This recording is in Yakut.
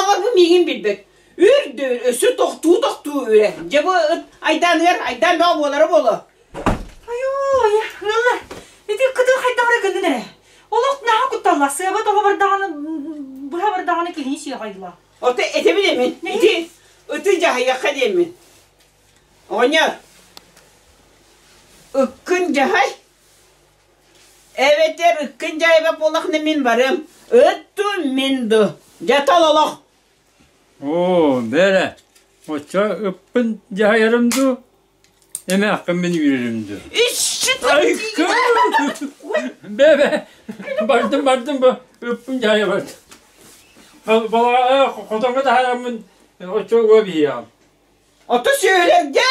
Оннооҕор бу миигин билбэт. Үрдүр, өссө тохтуу-тохтуу үрэ. Дьэ бу ыт айдааныгар айдаан бөҕө буолара буолуо. Айой, ыаллар, ити кытыл хайдах эрэ гыннын эрэ. Олох наһаа кутталлаах, сыаба тоҕо бардаҕына, быһа бардаҕына киһини сиэҕэ Ото этэбин эмин. Ити ыты дьаһайыахха диэммин. Оҕонньор, ыккын дьаһай. Эбэтэр ыккын дьаһайбат буоллахына мин барыам. Ыт дуу, мин дуу. Дьэ тал олох. Оо, бээрэ, оччо ыппын дьаһайарым дуу, эмээххин мин үүрэрим дуу? Бээ-бээ, бардым, бардым, бу ыппын дьаһайа бардым. Балаҕа хотоҥҥо таһаараммын оччо уга биһиэҕим. Ото сүөлэргэ!